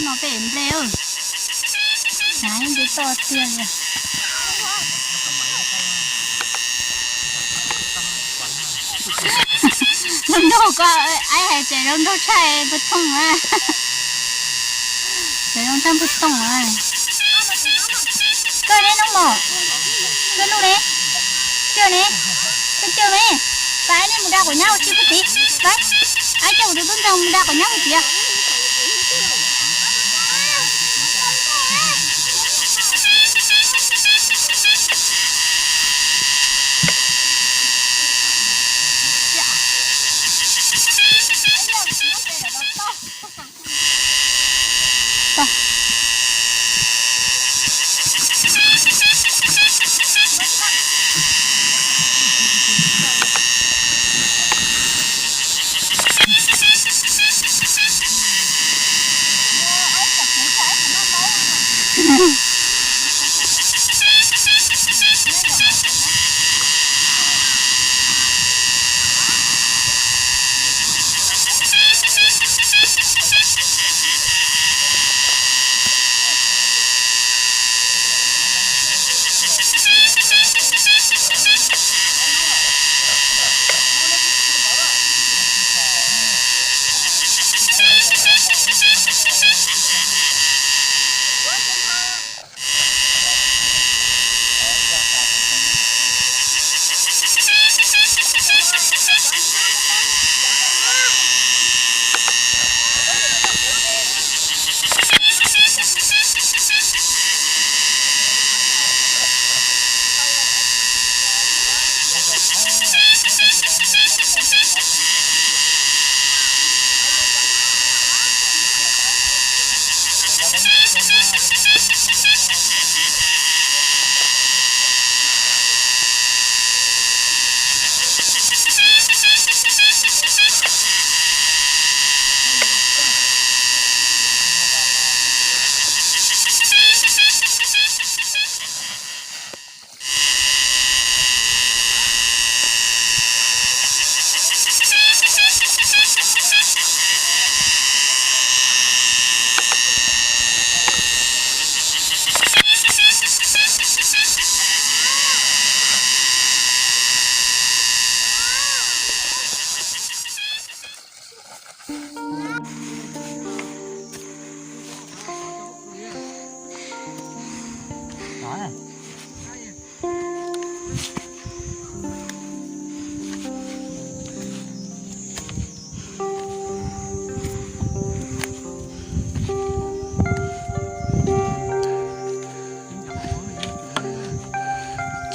No pem nplej, hnav nce toj tiag li. Zoo nraug ko, aib hais tseem zoo nraug tshaj pug thooj a. Tseem zoo tshaj pug thooj a. Koj ne Nuj Mom, koj Nuj ne, koj ne, koj coj me, pab aib nej mus da quav nyab ua si puag tid, pab, aib coj kuv tus tub ntxawg mus da quav nyab puag tid.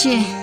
Ces